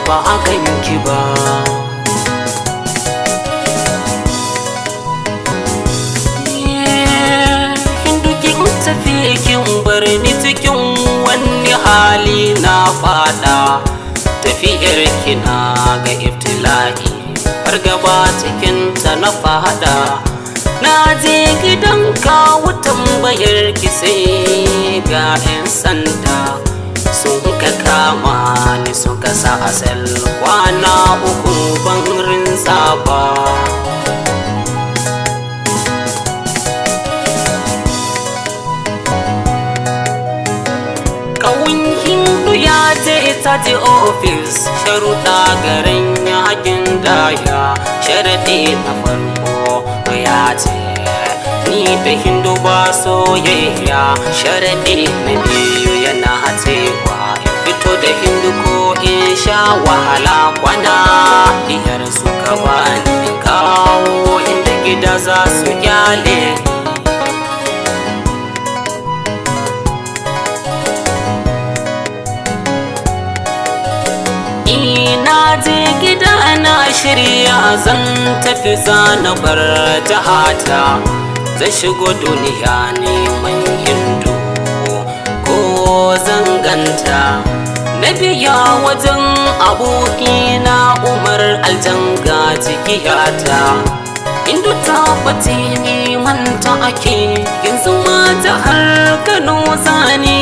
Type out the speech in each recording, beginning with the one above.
ba a ganki ba. Hindu, kin tafi kin bar ni cikin wani hali na fada. Tafiyar kina ga iftila'i, fargaba cikin ta na fada. Na je gidan kawu tambayar ki, sai ga 'yan sanda sun ka kama ni suka sa asal, kwana 3 ban rinsa ba. Kawun Hindu ya je ta je ofis, sharuɗa garin yakin daya. Sharaɗi na farko ya ce ni da Hindu ba soyayya. Sharaɗi na biyu yana cewa in fito da Hindu ko in sha wahala. Kwana 5 suka bani in kawo inda gida za su kyale. Ina je gida na shirya zan tafi, zana bar jihata, zan shigo duniya neman Hindu ko zanganta. Na biya wajen abokina Umar Aljanga cikiyata. Hindu ta bace, neman ta ake yanzu ma jihar Kano zane.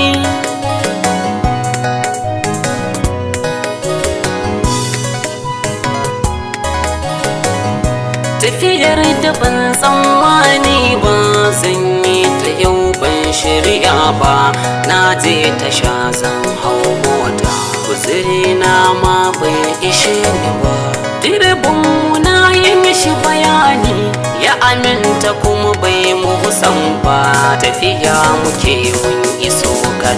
Tafiyar da ban tsammani ba zan yi ta yau, ban shirya ba. Na je tasha zan hau mota, guziri na ma bai ishe ni ba. Direban mu na yi mishi bayani, ya aminta kuma bai musan ba. Tafiya muke mun iso kan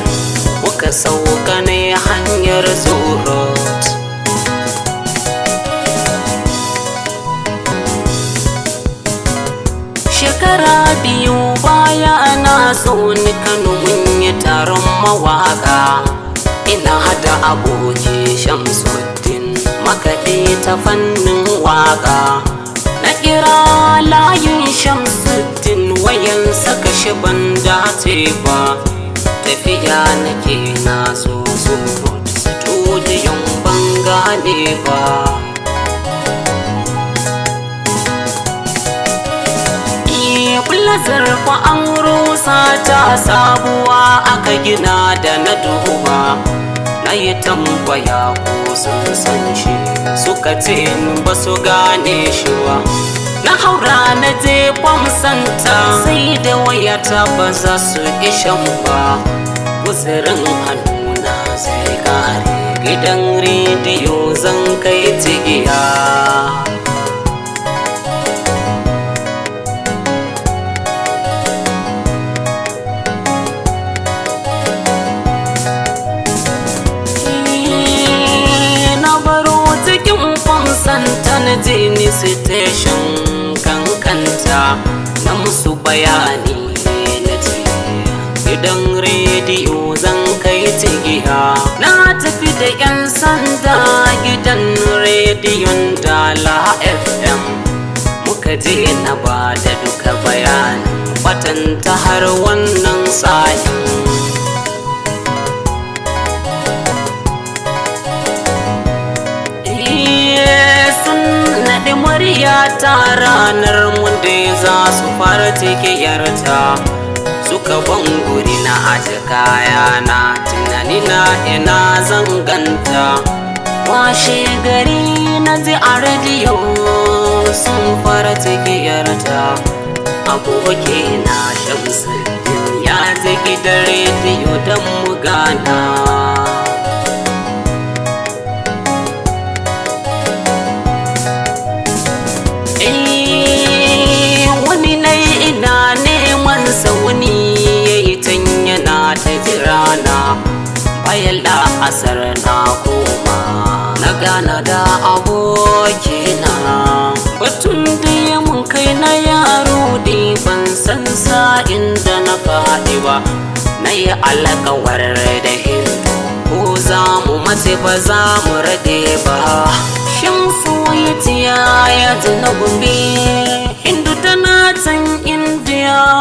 muka sauka ne hanyar Zurot. Shekara 2 baya na so ni Kano, mun yi taron mawaka. Ina hada aboki Shamsuddin, makaɗi ta fannin waka. Na kira layin Shamsuddin, wayan saka shi ban dace ba. Tafiya nake na so Zurot, studiyon ban gane ba. Zarfa an rusa ta, sabuwa aka gina. Da na duba na yi tambaya ko sun san shi, suka ce ba su gane shi ba. Na haura na je santa, sai da wayata ba za su ishan ba. Guzurin hannuna zai kare, gidan rediyo zan kai cigiya. Santa na je ni station kankanta, na musu bayani na ce gidan rediyo zan kai cigiya. Na tafi da 'yan sanda gidan rediyon Dala FM, muka je na ba da duka bayani batanta har wannan sa'in. Sun naɗi murya ta ranar da za su fara cikiyarta. Suka ban guri na aje kayana, tunani na ina zanganta. Washe gari na ji a rediyo sun fara cikiyarta. Aboki na Shamsuddin ya je gidan rediyo don mu gana. Wani na ina neman sa, wani ya yi can yana ta jirana. Bayan la'asar na koma na gana da abokina. Batun da ya mun kai na yaro da ban san sa'in da na faɗi ba. Na yi alkawar da Hindu ko za mu Mace ba za mu rade ba. Shamsu ya ya na Gombe, Hindu tana can Indiya.